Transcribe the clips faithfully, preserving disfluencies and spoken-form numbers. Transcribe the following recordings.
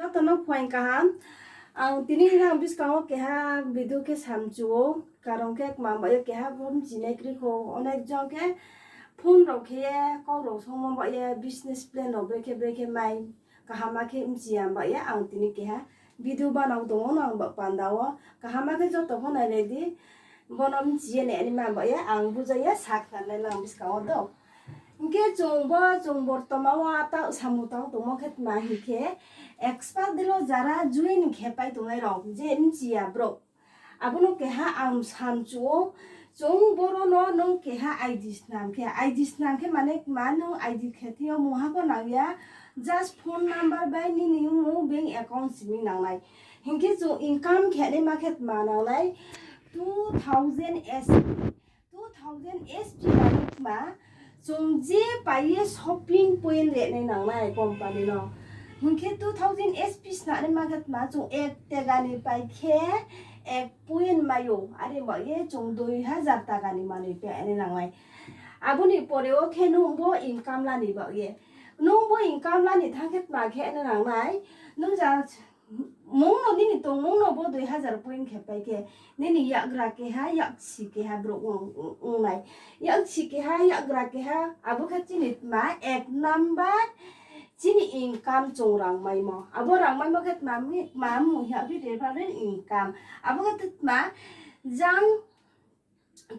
Joto no phuaing kaham. Ang tini nang buskang wo keha video khe samchu ou, karon khe kma ba ye keha bo mchinai kroi kho, onek jon khe phone rao khe ye, kau rao songmo ba ye, business plan rao brekhe brekhe mai kaham khe mchi ya ba ye, ang tini keha video banao tong ou nang ba panda wo. Kaham khe joto pho nailai di, bono mchi ye nai ni ma ba ye, ang bujai ye sakhnari nai nang buskang wo do. Hing khe chung bo, chung bortoma wo taoh samung tang tongmo khe tma hing khe, expert delo jara join khe pai tongnai rao, je mchi ya brouh. Abo no keha ang samchu ou, chung boro no nung keha I D snam khe, I D snam khe mane kma nung I D khe thing yo mungha pho nang ya, just phone number bai nini mmung bank account simi nangnai. Hing khe chung income khe naima khe tma nangnai, two thousand S P, two thousand S P bai kma, chung je pai ye shopping point re nai nangnai company no. Hing khe two thousand S P sna naima khe tma, chung ek tega ni pai khe ek point mai ou, are ba ye chung dui hazar taka ni manoi pe nai nangnai. Abo ni pore wo khe nung bo income la ni ba ye, nung bo income la ni thanng khe tma khe nai nangnai, nung ja mung no nini tongmung no bo dui hazar point khe pai khe, nini yakgra keha, yaksi keha brouh ong, ong, ong nai. Yaksi keha, yakgra keha, abo khe chini tma ek number, chini income chung rang maimo. Abo rang maimo khe tma mi, tma mung hing ya, bi referral income. Abo khe tma jang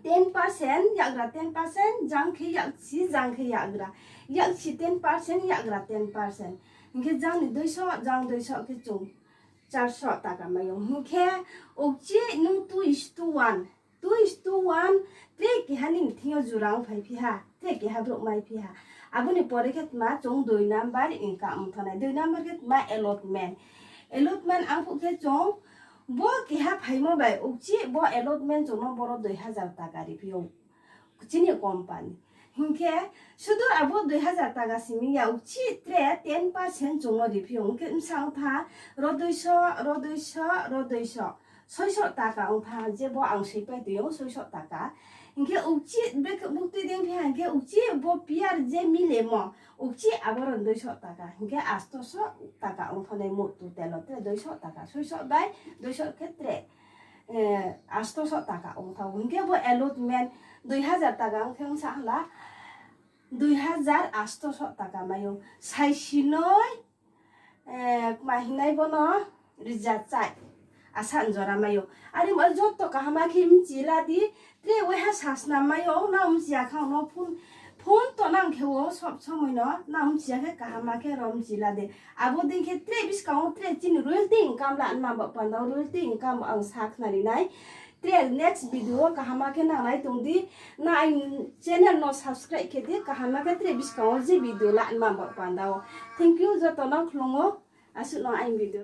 ten percent, yakgra ten percent, jang khe yaksi, jang khe yakgra. Yaksi ten percent, yakgra ten percent. Hing khe jang ni duiso, jang duiso khe chung charso taka mai ou. Hing khe uchih nung two is to one, two is to one, tre keha nini thing yo jura ongphai phi ha, tre keha brouh mai phi ha. Abo ni pore khe tma chung dui number income ong thanng nai. Dui number khe tma allotment. Allotment arphuh khe chung bo keha phaimo bai uchih bo allotment chung no boro dui hazar taka ri phi ou chini company. Hing khe sudu abo dui hazar taka simi ya, uchih tre ten percent chung no ri phi ou. Hing khe bsa ong tha ro duiso, ro duiso, ro duiso, soiso taka ong tha, je bo ang soipai tong ou, soiso taka. Hing khe uchih brekhe buktui dei phi ha, hing khe uchih bo pair je milemo, uchih abo ro duiso taka, hing khe astoso taka ong thanng nai, moh total wo tre duiso taka, soiso bai duiso khe tre, eh, astoso taka ong tha ou. Hing khe bo allotment dui hazar taka ong khe ong sa hla, dui hazar astoso taka mai ou. Saisinoi, eh, kma hingnai bono rizachai asa jora mai ou. Are mo joto kaham khe mchi la di, tre waiha sasnam mai ou, nang mchi ya khe ang no phone, phone to nang khe wo sob somoi no, nang mchi ya khe kaham khe ro mchi la di. Abo dei khe tre buskang wo tre chini royalty income la nma ba panda wo royalty income ang sakhnari nai. Tre next video wo kaham khe nang nai tong di, nang aini channel no subscribe khe di, kaham khe tre buskang wo je video la nma ba panda wo. Thank you joto no khlung ou, asuh no aini video.